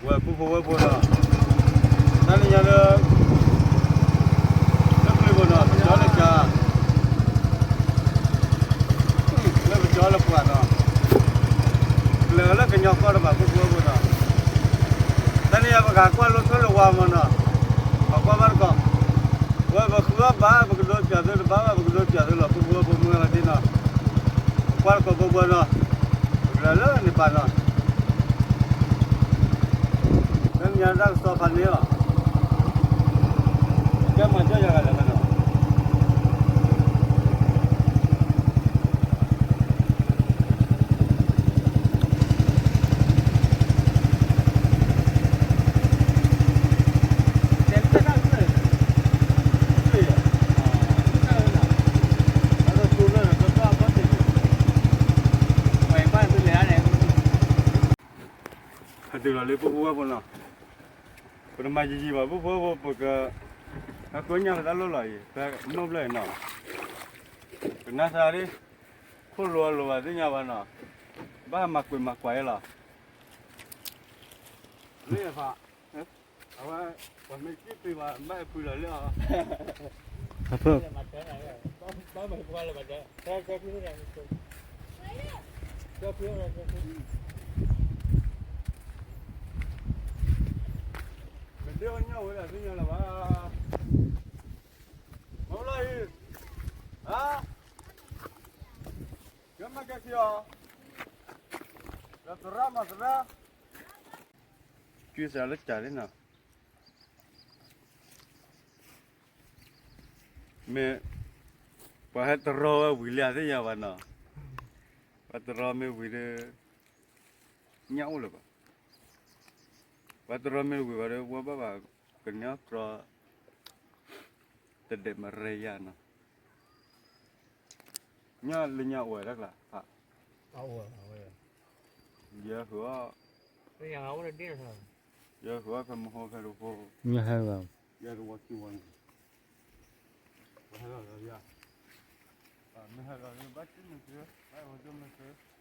ဝဲပုၢ်ဖိဝဲၢ်ဖိနီၤ, တနံၤညါလၢ လၢပျၢၤဖိနီၤ ပကၠီလၢကၠီ, လၢပကၠီလၢပှၤနီၤ, ပျၢၤလၢကညီကီၢ်တဘၣ်ပုၢ်ဖိဝဲၢ်ဖိနီၤ, တနံၤညါပကကွၢ်လိာ်ဆိလၢဝါမးနီၤ, ပကွၢ်ဘၣ်တကီၢ်, ဝဲပဃုအီၣ်ဘၣ် ပကဒိးပၠးသုတဘၣ်ဘၣ် ပကဒိးပၠးသုလီၤ ပုၢ်ဖိဝဲၢ်ဖိမုၢ်ဂၤလီၤဒ်နီၤ, ပကွၢ်တကီၢ်ဘၢဘၢနီၤ, ပကလဲၤလၢန့ၣ်ပာ်နီၤ လၢညါတၢ်ကစီၣ်ဖးန့ၣ်လီၤ, ကဲမၤစၢၤယၤဂၤလၢၤဘၣ်နီၤ, ဖဲတုၤလီၤလၢပုၢ်ဖိဝဲၢ်ဖိနီၤ, ပတမၤယံာ်ယံာ်ဘၣ် ပုၢ်ဖိဝဲၢ်ဖိ ပက ဟဲကွၢ်ညၣ်လၢတၢ်လီၢ်လီၤအံၤ ဖဲနိၣ်ဘျဲၣ်အံၤနီၤ, ပနၢ်သးဒ် ခိၣ်လိၤအလိၤဘၣ်သ့ၣ်ညါဘၣ်နီၤ, ဘၣ်မၤကွံာ်မၤကွၢ်အံၤလီၤ, လၢယဖး အဝဲ ပှၤမ့ၢ်စံၣ်ပှ့ၤဘၣ် ဘၣ်ဟဲပှ့ၤလီၤလၢအီၤ, အဖု မ့ၢ်ဒ်အီၣ်ညၣ်ဝဲဒၣ်သ့ၣ်ညါလၢၤဘၣ်, မ့ၢ်လီၤအံၤ, ဧါ, ကဲမၤကဲခံအီၤ, ဒီးသရၣ်မၤသရၣ် ကွံာ်စးလၢကၠးလံနီၤ, မ့ၢ် ပှၤဟဲတရီဝဲဝံၤလံသ့ၣ်ညါဘၣ်နီၤ, ပှၤတရီမ့ၢ်ဝံၤဒီး ညၣ်အိၣ်လၢၤဘၣ်, ပှၤတရီမ့ၢ်ဝံၤဘၣ်ဒီး ဝဲဘၣ်ဘၣ် ကန့ၢ်အီၣ်ကြီ တဒဲးမရၢယၤနီၤ, ညၣ်လၢညါအိၣ်ဝဲတၢ်ကျါ, ယဲဃုအီၣ်, ယဲဃုအီၣ်ဖဲမဟိဖဲတဖိ, ညၣ်ဟဲဂၤ, ယဲတဝီခံဝီန့ၣ်, ပဟဲလီၤလၢယၤ, မ့ၢ်ဟဲလီၤလၢဘၣ်တမ့ၢ်သု, ဘၣ်ဝဲတမ့ၢ်သု မၤလီၤ,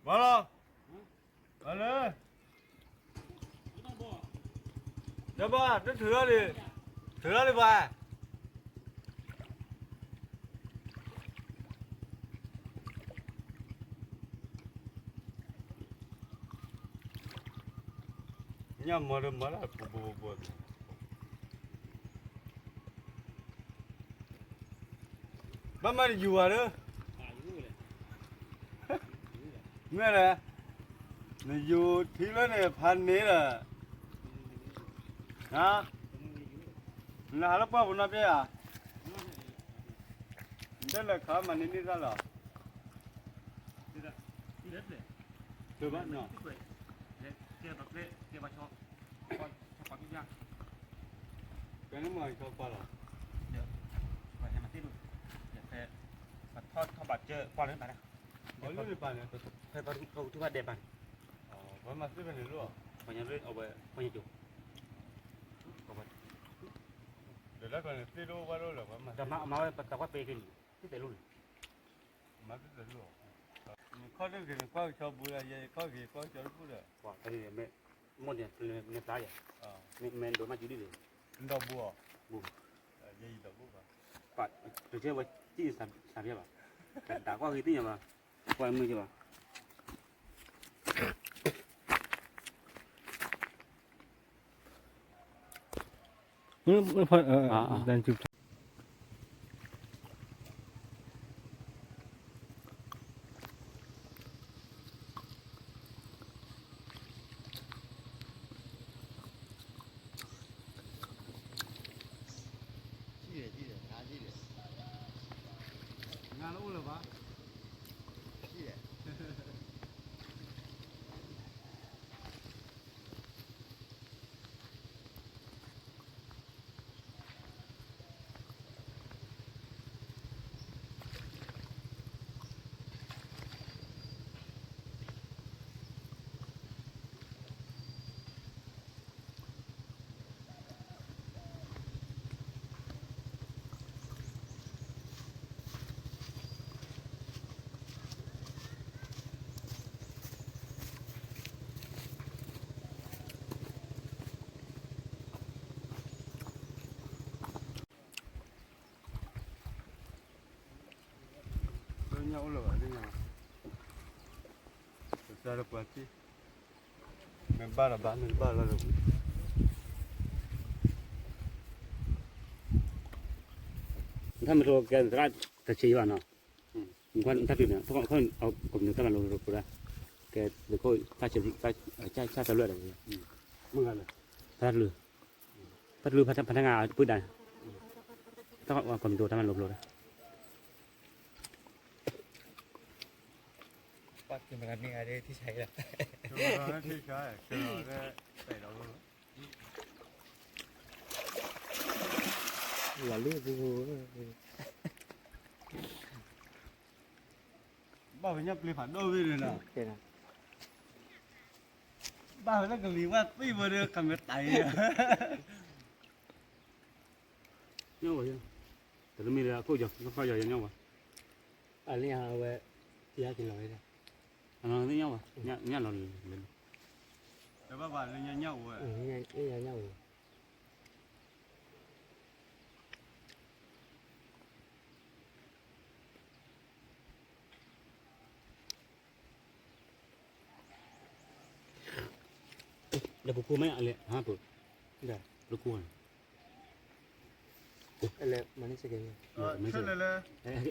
မၤလၢ, တဘၣ် တထုးထီၣ်လံ, ထုးထီၣ်လံဘၣ်. ညၣ်မၤဒီးမၤလၢပူၤပူၤပူၤပူၤ, ဘၣ်မၤတယူၤဘၣ်ဒီး, မ့ၢ်လဲၣ်, နယူၤထံလၢန့ၣ်ဖးန့ၣ်ဒီး, နဟးလၢပှၢ်ပူၤနီၢ်ပျဲၢ်ဧါ, နတဲလၢခးမၤန့ၢ်န့ၢ်သၣ်လီၤ, တဘၣ်နီၤ, ကဲ နမၤကၠီကွၢ်လီၤ, ဒီး ပှၤဟဲမၤသ့ၣ်ဒိၣ်, ဒီးဖဲ ပထီၣ်ထီၣ်ဘးကၢကွၢ်လၢပၢ်ဒၣ်, အီၤလၢနပၢ်န့ၣ်, ဖဲပှၤထီၣ်ကထူၣ်ဘၣ်ဒဲးပၢ်န့ၣ်, ပှၤမၤသ့ၣ်ဖဲန့ၣ်လီၤ, ပှၤညါလၢအဝဲ ပှၤညါကၠိ, ဒီးလၢပှၤန့ၣ်သ့ၣ်ဒိၣ်ဝဲဒိၣ်လၢပှၤမၤ, မၤဝဲပတၢ်ကွၢ်ပ့ၤက့ၤန့ၣ် သ့ၣ်တဲလိၣ်န့ၣ် မၤသ့ၣ်တဲလိၣ်, နခီၣ်တဂ့ၤနကွၢ်ကဆီဘိလၢယဲ ယခီၣ်ဂ့ၤကွၢ်ကဆီတပူၤဒီး, ပှၤတဂ့ၤမ့ၢ်, မိၢ်န့ၣ် နသးယၤ, မ့ၢ်ဒိးမးကၠူဒ်လဲၣ်, နဒီဘိအီၤ, ဘိ, ယဲယဒီဘိဘၣ်, ပှၤတကဲဝဲစံၣ်စးဖျဲဘၣ်, တၢ်ကွၢ်ဂ့ၤသ့ၣ်ညါဘၣ်, ကွၢ်မုၢ်ကဘၣ် လၢညၣ်အိၣ်လၢၤဘၣ်သ့ၣ်ညါ, ကစၢ်လၢပှၤထံၣ်, မ့ၢ်ဘၣ်ဒီးဘၣ် မ့ၢ်တဘၣ်လီၤလၢၤ, နထၢ်မ့ၢ်ထိကဲသရၣ်တဆံဘၣ်နီၤ, နကွၢ်နတၢ်ပျံၤန့ၣ် ကမျုးတၢ်မၤလိတပူၤဒၣ်, ကဲ, တၢ်ဆၢလွဲၣ်ဒီး, တၢ်တလုး, တၢ်တလုးဖးထါငါပှ့ၤဒၣ်, တၢ်ကမျုးတၢ်မၤလိဖျိဒၣ် ပှၤကမၤမ့ၢ်ဂၤဒ်ထံၣ်ဆါအံၤလီၤ, လီၤလံပူၤပူၤ, ဘၣ်ဝဲညၣ်ပျ့ၤဖးဒိၣ်ဝဲန့ၣ်လီၤ, ဘၣ်ဝဲလၢကလံၤဝဲသ့ၣ်ဝဲဒီးကမၤတၢ်အံၤ, ညၣ်ဝဲ, တမ့ၢ်လၢအခိၣ်ယီၤ ခီယီၤယညၣ်ဝဲ, အလံအဝဲ, ယကလီၤဝဲဒၣ်, အနီၢ်သ့ၣ်ညၣ်ဝဲ, ညၣ်လီၤလံ, တဘၣ်ဘၣ်လၢညၣ်ညၣ်ဝဲ, ညၣ်ဝဲ ဒီးပူၤခိၣ်မ့ၢ်အလဲၤဟးပူၤ, ဒီးပူၤခိၣ်န့ၣ်, အဲလဲၤမၤန့ၢ်စကဲးန့ၣ်, ဆဲးလဲၤလဲၤ,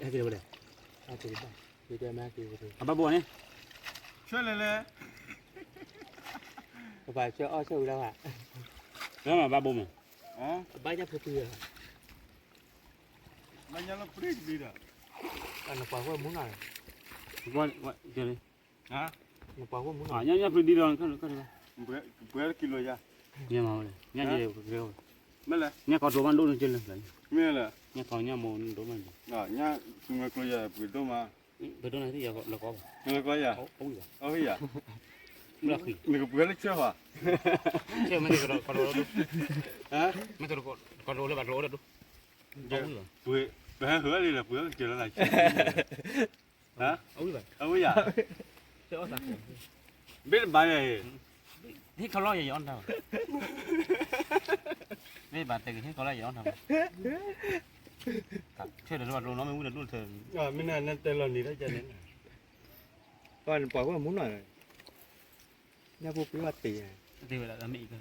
ဟဲက့ၤဝဲလဲၣ်, ဟဲက့ၤဘၣ်, ယတဲမ့ၢ်ဟဲက့ၤဝဲ, အဘၣ်ဘိန့ၣ်, ဆဲးလဲၤလဲၤ, ပပာ်ဆဲးအီၣ်ဆဲးဝံၤလီၤဘၣ်, လၢမၤဘၣ်ဘိမ့ၢ်, အဘၣ်ညၣ်ဖိပှံၤ, ဘၣ်ညၣ်လၢပှံၤပှံၤဒီး, နပှၤဝဲမူနီၤ, နပှၤဝဲမူနီၤ, ညၣ်ညၣ်ပှံၤဒံးဒီး, ပှဲၤကံလိယါ, ညၣ်မၤဝဲ, ညၣ်ယဲ, မ့ၢ်လဲၣ်, ညၣ်ကီဒိမးဒိၣ်န့ၣ်ကလၢ, မ့ၢ်လဲၣ်, ညၣ်ကီညၣ်မိၢ်ဒိၣ်မးန့ၣ်, ညၣ်သူမွဲကျိယါ ပှ့ၤဒိၣ်မး, ပှ့ၤဒိၣ်န့ၣ်သ့ၣ်ယၤလၢကီဘၣ်, လၢကီယါ, အဝံၣ်ဘၣ်, နကပှ့ၤလၢဆၢဘၣ်, ဆၢမ့ၢ်တကီဒိလၢဒိၣ်, မ့ၢ်တကီဒိလၢဘၣ်ကျိအိၣ်ဒီးဒိၣ်, ပှ့ၤ, ပဟဲဃုာ်လံဒီး ပှ့ၤကလၢနၤဆၢ, အဝံၣ်ဘၣ်, အဝံၣ်ယါ, ဘ့ၣ်တဘၣ်ယါအံၤ, ဟ့ၣ်ခီလီၤယၤယအီၣ်တၢ်ဘၣ်, မ့ၢ်ဘၣ်တဲက့ၤဟ့ၣ်ခီလီၤယၤအီၣ်တၢ်ဘၣ်, ဆၢဒီးလၢဘၣ်ကျိနီၢ်မ့ၢ်ဝံၣ်ဒီးဒိၣ်တထၢ, မ့ၢ်နတဲလီၤနံၤတၢ်ကန့ၣ်, ပှၤဝဲမူနီၤ, ညၣ်ဖိပှံၤဘၣ်တ့ၢ်, တ့ၢ်ဝဲဒၣ်မ့ၢ်အံၤ,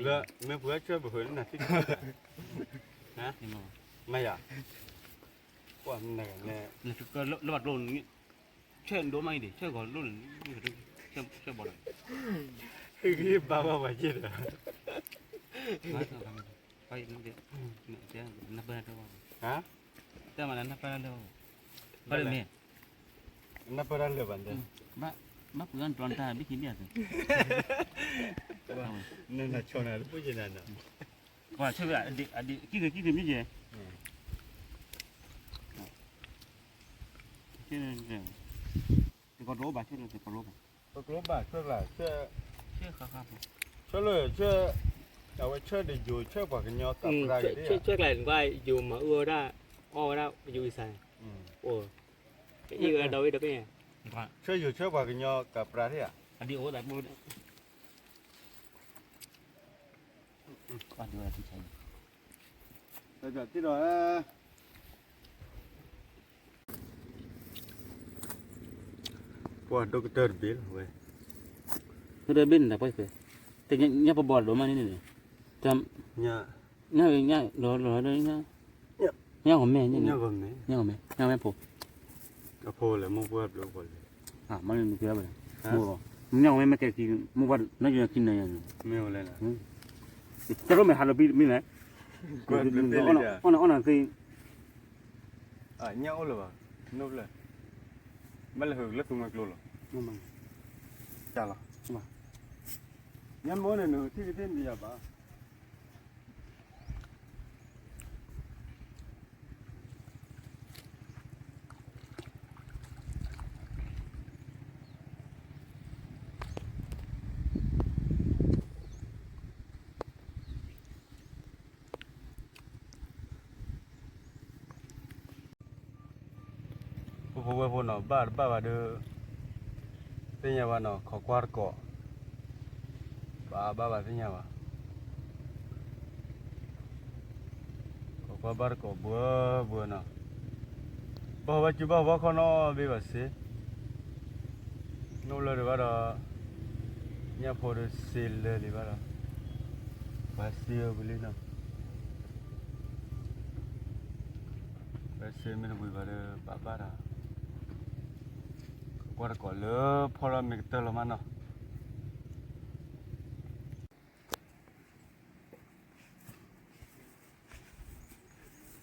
လၢမ့ၢ်ပှၤဆၢပဃၢၤလၢနၤသ့ၣ်, မ့ၢ်ယါ, ပှၤနဂၤန့ၣ်, လၢဘၣ်ကျိန့ၣ်, ဆၢဒိၣ်မးအံၤဒံး ဆၢဂီၤလိၣ်န့ၣ်, ဆၢဘီလီၤ, ဟ့ၣ်ဂံၢ်ဘါဘၣ်ပှၤယဲၢ်ဒီး, နပၢၢ်တၢ်, တၢ်မၤလၢနပၢၢ်တၢ်လၢ, နပၢၢ်တၢ်လၢဘၣ်ဒီး, ဘၣ်ပှၤအီၣ်တြီတၢ်ဘၣ်ခံဘၣ်အသိး, နနဆိၣ်နၤတပူၤယဲၢ်နၤနီၤ, ပှၤဆၢဝဲ အဒံး အဒံး ကံၣ်ဂ့ၤ ကံၣ်ဂ့ၤမ့ၢ်ယဲၢ်, ကီၢ်တအိၣ်ဘၣ် ဆၢလၢကီၢ်တအိၣ်ဘၣ်, ပကျိဘၣ်ဆၢကျါ, ဆၢလၢဆၢ, အဝဲဆၢဒီးယိၤဆၢပှၤကညီကပြးက့ၤ, ဆၢကျါ ယိၤမၤအုၣ်အီၣ်ဝဲဒၣ်, အီၣ်ဝဲဒၣ်ယိၤအံၤစၢ်, အိၣ်, အံၣ်ဝဲဒီးဝဲဒီးဖဲ, ဆၢယိၤဆၢပှၤကညီကပြးထံၣ်ဧါ, အဒံးအိၣ်သး ပှၤဒိၣ်ထံဆါအံၤ, ဒီး, ပှၤဒိၣ်ကတၢၢ်တဘ့ၣ်လီၤဝဲ, တဘ့ၣ်န့ၣ် တၢ်ပှဲၤဖဲ, တညၣ်ပဘီၣ်ဒိၣ်မးန့ၣ်န့ၣ်, ညၣ်, ညၣ်, ညၣ်ဂီၤမဲ, ညၣ်ဂီၤမဲဖိ, အဖိလဲၣ် မိၢ်ပှၢ်ဘျုးဖိလဲၣ်, မ့ၢ်န့ၣ်ကဲဘၣ်, ညၣ်ဂီၤမဲ မ့ၢ်ကဲခံ, မိၢ်ပှၢ် နီၢ်ကီၢ်ခံန့ၣ်, မ့ၢ်ဝဲလဲၣ်, တၢ်ရိၣ်မဲဟးလီၤဘံၣ်မ့ၢ်လဲၣ်, အီၣ်နၤသ့, ညၣ်အိၣ်လၢၤဘၣ်, နိၣ်ဖျၢၣ်, ဘၣ်လဲၤဟုးလၢသူမှဲကျိလီၤ, ကၢ်လီၤ, ညၣ်မိၢ်န့ၣ် နထံၣ်ကသ့ၣ်နယၤဘၣ် ပဖိဝဲၢ်ဖိနီၤ ဘၣ်တဘၣ်ဘၣ်ဒီး သ့ၣ်ညါဘၣ်နီၤ ခိးကွၢ်တကိး ဘၣ်ဘၣ်ဘၣ်သ့ၣ်ညါဘၣ် ခိးကွၢ်ဘၣ်တကိးဘှၢဘှၢနီၤ ဘၣ်ဟီဘၣ်ကူဘၣ်ဟီဘၣ်ခီနီၤ ဘ့ၣ်ဘၣ်စ့ နိၣ်လၢဒံးဘၣ်ဒီး ညၣ်ဖိဒီးစ့လၢာ်လံဘၣ်ဒီး ပှၤစ့အီၤဝံၤလံနီၤ ပှၤစ့မ့ၢ်တဝံၤဘၣ်ဒီး ဘၣ်ဘၣ်ဒီး ကွၢ်တကိးလၢဖီၣ်ထီၣ်မ့ၢ်ကတၢၢ်လီၤမးနီၤ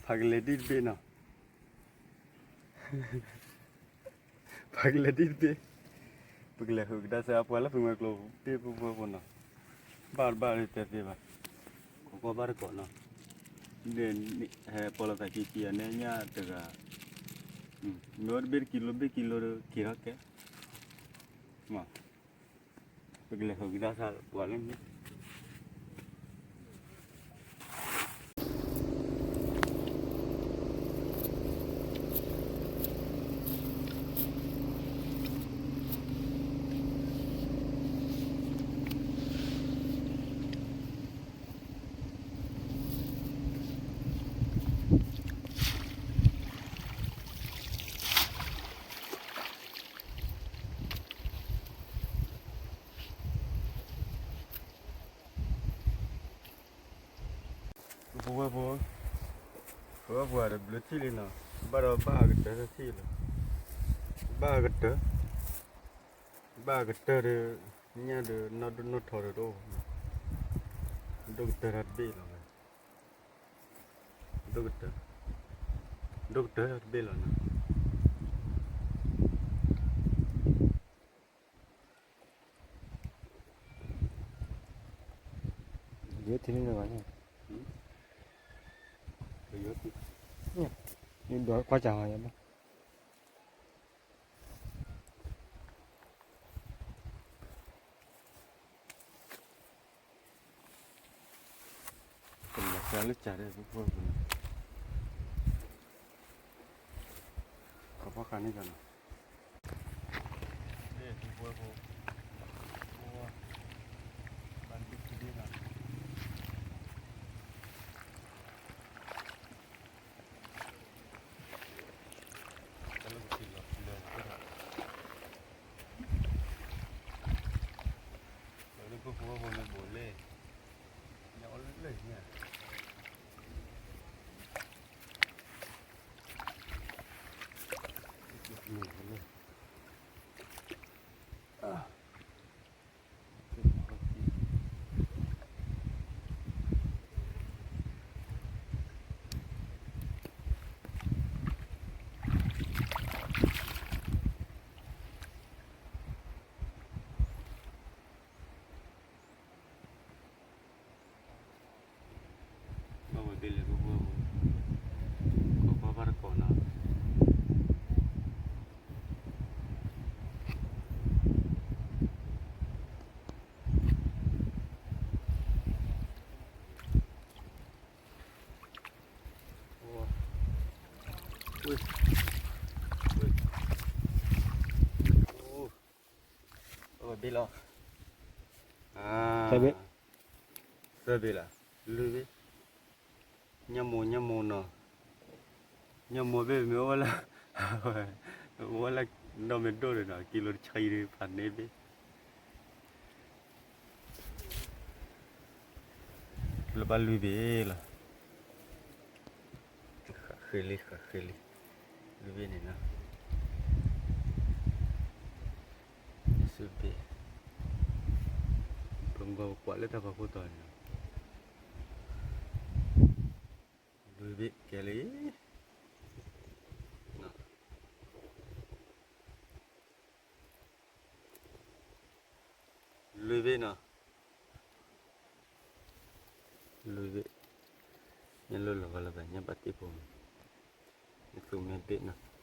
ဖးကလဲၤဒ်တဘ့ၣ်နီၤ ဖးကလဲၤဒ်တဘ့ၣ် ပကလဲၤဟုးကဒါစၢ်အပှၤလၢဖုမဲကျိၤ တ့ၢ်ပူဖိဖိနီၤ ဘၣ်တဘၣ်လၢတဲသ့ဘၣ် ခိးကွၢ်ဘၣ်တကိးနီၤ ဟဲပီလီၤသးက့ၤက့ၤအနဲညၣ်တဂၤ မ့ၢ်ဝဲတဘ့ၣ်တကံလိဘ့ၣ်ကံလိဒီးက့ၤထီၣ်ကဲ ပကလဲၤဟုးကဒါစၢ်ပှၤလၢန့ၣ် ပဝဲဖိ ပဝဲပှၤဒီးဘျုးထံၣ်လံနီၤ ဘၣ်ဒီးဘၣ်အကတၢၢ်ထံၣ်လံနီၤ ဘၣ်အကတၢၢ် ဘၣ်အကတၢၢ်ဒီး ညၣ်ဒီးနီၢ်ဒိၣ်နီၢ်ထီဒီးတအိၣ် ဒိၣ်ကတၢၢ်တၢ်တဘ့ၣ်လီၤဝဲ ဒိၣ်ကတၢၢ် ဒိၣ်ကတၢၢ်တၢ်တဘ့ၣ်လီၤနီၤ ယိထံန့ၣ်လၢၤဘၣ်န့ၣ် ယိထံ ယဒွးကွၢ်စၢ်ဟီယဘၣ် ကလီၤစၢ်လၢကၢ်ဒဲး ပဖိဖိန့ၣ် ကဖီၣ်ဃာ်န့ၢ်ကၢ်နီၤ ဘၣ်ဒ်ခံဒ့နီၤ တၢ်လၢကစံးလီၤလၢ လၢပဖိဖိန့ၣ်ဘိးလဲၣ် ညၣ်အီၣ်လၢလၢညါ မ့ၢ်လၢ လီၤ, သၢဘ့ၣ်လီၤ, လွံၢ်ဘ့ၣ်, ညၣ်မိၢ် ညၣ်မိၢ်နီၤ, ညၣ်မိၢ်ဘ့ၣ်မ့ၢ်အိၣ်ဝဲလၢ, အိၣ်ဝဲလၢ ဒီမ့ၢ်ဒိၣ်န့ၣ်နီၤ ကံလိတဆံဒီးဖးန့ၢ်ဘ့ၣ် လၢဘၣ်လွံၢ်ဘ့ၣ်လီၤ, ဃ့လံ ဃ့လံ, လွံၢ်ဘ့ၣ်န့ၣ်နီၤ, ယစဘ့ၣ်, ပမ့ၢ်ကွၢ်လၢတၢ်ဖးခိၣ်တီၤန့ၣ်နီၤ, လွံၢ်ဘ့ၣ်ကဲလံ လွံၢ်ဘ့ၣ်နီၤ, လွံၢ်ဘ့ၣ်, ညၣ်လိၣ်လီၤဂီၤလၢၤဘၣ် ညၣ်ဘၣ်တ့ၢ်ဖိမး, နသူမ့ၢ်ဘ့ၣ်နီၤ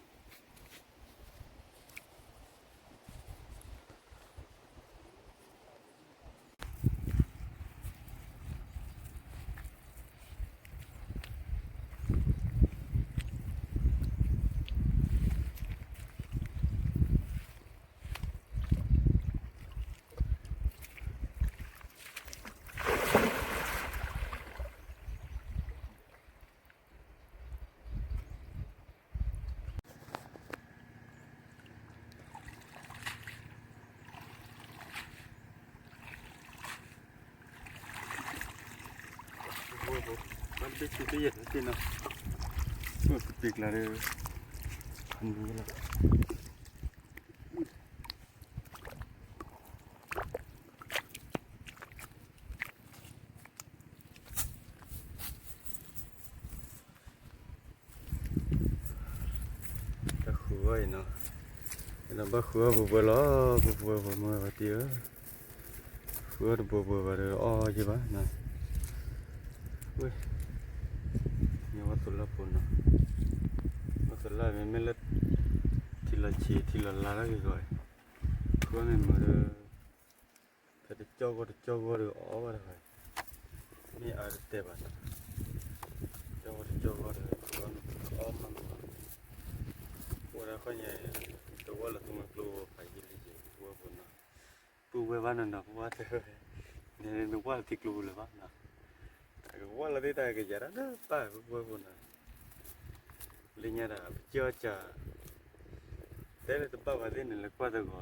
ဘၣ်ဘ့ၣ်ဆူတယဲၢ်တသ့ၣ်နီၤ, ပပ့ၤကျါဒီး ခနံၤလီၤ တၢ်ဃုအီၤအံၤနီၤ, ဘၣ်ဃုအီၤပှဲၤပှဲၤလီၤ, ပှဲၤပှဲၤမုၢ်ဝဲတံၢ်ဧၢ, ဃုအီၤတပှဲၤပှဲၤဘၣ်ဒီး အီၣ်ယံၤဘၣ်နီၤ, ဝဲ, မ့ၢ်ဝဲသိးလၢဖိနီၤ, ဝဲသိးလၢမ့မ့ၢ်လၢ ထံလီၤဆံးထံလီၤလါတၢ်ဂ့ၤဂီၤ, ဃုအီၤမ့ၢ်မုာ်ဒီး ဖဲတကၠီၢ်ဂီၢ်တကၠီၢ်ဂီၢ်ဒီးအီၣ်ဘၣ်တခါ, မ့ၢ်အါတတဲာ်ဘၣ်နီၤ, ကၠီၢ်ဂီၢ်တကၠီၢ်ဂီၢ်ဒီး အီၣ်မးမး, အိၣ်ဝဲဒၣ်ခီၣ်ညါ, တဝီလၢသူမွဲကျိဖးယံာ်လံယံာ် ပဝဲဖိနီၤ, ပုၢ်ဝဲၢ်ဘၣ်နီၤနီၤ ပဝဲတဲဝဲ, နနဝၢ်လီၤထံကျိပူၤလၢၤဘၣ်နီၤ, အကဝၢ်လီၤသ့ၣ်တၢ်ကယၤတၢ်လၢပၢ်ပဝဲဖိနီၤ, လၢညါဒီး ပကၢ်အီၣ်ကၢ် တဲလၢတဘၣ်ဘၣ်သ့ၣ်န့ၣ် လဲၤကွၢ်သဂီၤ,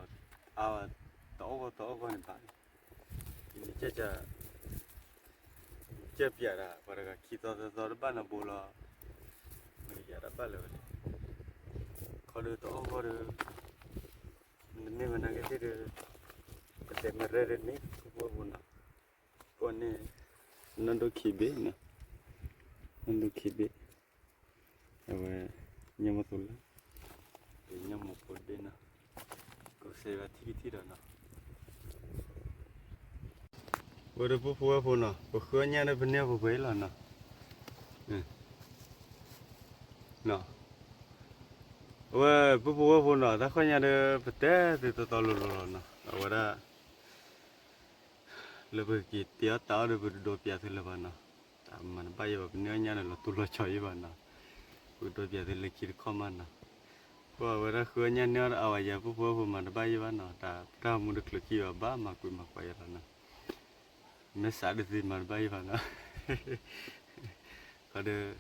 အါ, တအီၣ်ဂီၢ်တအီၣ်ဂီၢ်န့ၣ်ဘၣ်, ယမ့ၢ်ကၢ်ကၢ်, ကၢ်ပၠးဒၣ် ပှၤတဂၤခံသီသၢသီတဘၣ်နီၤဘိလီၤ, မ့ၢ်ကယၤတၢ်ဘၣ်လၢၤဝဲလဲၣ်, ခီဒီးတအီၣ်ဂီၢ်ဒီး, နမ့ၢ်မနုၤကသ့ၣ်ဒီး, ပတဲမ့ၢ်ရဲၣ်ဒ်န့ၣ် ပဝဲဖိနီၤ, ပှၤန့ၣ်, နီၢ်ဒိၣ်ခံဘ့ၣ်နီၤ, နီၢ်ဒိၣ်ခံဘ့ၣ် အဝဲ, ညၣ်မိၢ်သိးလၢ, ညၣ်မိၢ်ဖိတဘ့ၣ်နီၤ, ကစဲးဝဲထံၣ်ကထံၣ်ဒီးနီၤ, ဝဲဒီးပဖိဝဲဖိနီၤ ပဃုအီၣ်ညၣ်ဒီးပန့ၢ်ပှဲၤပှဲၤလီၤနီၤ, အဝဲ, ပဖိဝဲဖိနီၤ တၢ်ဃီၣ်ညါဒီး ပတဲသ့တီတီလိၤလိၤလီၤနီၤ အဝဲဒၣ် လၢပကက့ၤတ့အီၣ်တၢ်အီၣ်ဒီး ပတဒိးပၠးသုလၢၤဘၣ်နီၤ, တၢ်မၤတဘၣ်ယဲဘၣ် ပန့ၢ်အီၣ်ညၣ်န့ၣ် လီၤတူၢ်လီၤဆီယဲဘၣ်နီၤ, ပကဒိးပၠးသုလၢခံတခီမးနီၤ, ပဝဲဒၣ်ဃုအီၣ်ညၣ်န့ၢ်အီၣ်ဒီး အဝဲယၤပဖိဝဲဖိမၤတဘၣ်ယဲဘၣ်နီၤ တၢ်ပတၢ်မူတချုးခံဘၣ် ဘၣ်မၤကွံာ်မၤကွၢ်ယဲလီၤနီၤ, မ့ၢ်စးဒ်သုမၤတဘၣ်ယဲဘၣ်နီၤ ခီဒီး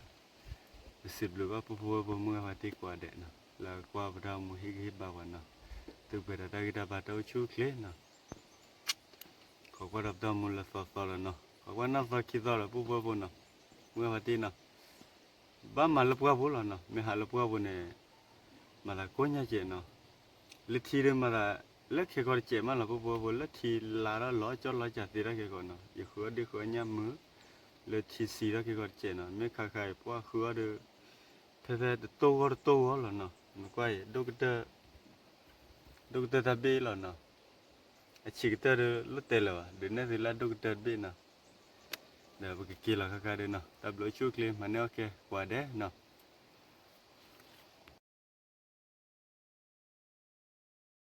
ပစံးဘျုးဘၣ်ပဖိဝဲဖိမုၢ်ဂၤဖါတံၢ်ကိးဂၤဒဲးနီၤ လၢကွၢ်ပတၢ်မူဟ့ၣ်ဂံၢ်ဟ့ၣ်ဘါပှၤနီၤ, သုပှဲၤဒီးတၢ်ဂံၢ်တၢ်ဘါတၢ်အိၣ်ဆူၣ်အိၣ်ချ့နီၤ, ခိးကွၢ်ဒီးပတၢ်မူလၢသီသီလီၤနီၤ ခိးကွၢ်နီၢ်သီခံသီလီၤ ပဖိဝဲဖိနီၤ, မုၢ်ဂၤဖါတံၢ်နီၤ ဘၣ်မၤလၢပှၢ်ပူၤလီၤနီၤ မ့ၢ်ဟးလၢပှၢ်ပူၤန့ၣ်, မၤသးကိးညါကဲးနီၤ, လၢထံဒီးမၤသး, လၢခဲကီးတကဲးမးလီၤ ပဖိဝဲဖိ လၢထံလါထီၣ်လီၤကၠီလီၤကၠးသ့တၢ်ခဲကီးနီၤ ယဃုအီၣ်ဒ့ဃုအီၣ်ညၣ်မုာ်, လၢထံဆံးထီၣ်ခဲကီးတကဲးနီၤ မ့ၢ်ခါခါအံၤပှၢ်ဃုအီၣ်ဒီး, ဖဲဖဲတတိၢ်ဂီၢ်တတိၢ်ဂီၢ်လီၤနီၤ နကွၢ်အံၤ ဒိၣ်ကတၢၢ် ဒိၣ်ကတၢၢ်တၢ်ဘ့ၣ်လီၤနီၤ, အဆံးကတၢၢ်ဒီးလီၤတဲာ်လၢၤဘၣ် ဒုးနဲၣ်သုလၢအဒိၣ်ကတၢၢ်တဘ့ၣ်နီၤ, ဒီးပကက့ၤလီၤခါခါဒီးနီၤ တၢ်ဘျုးအိၣ်ဆူၣ်အိၣ်ချ့ မၤန့ၢ်အီၣ်ကဲ ကိးဂၤဒဲးနီၤ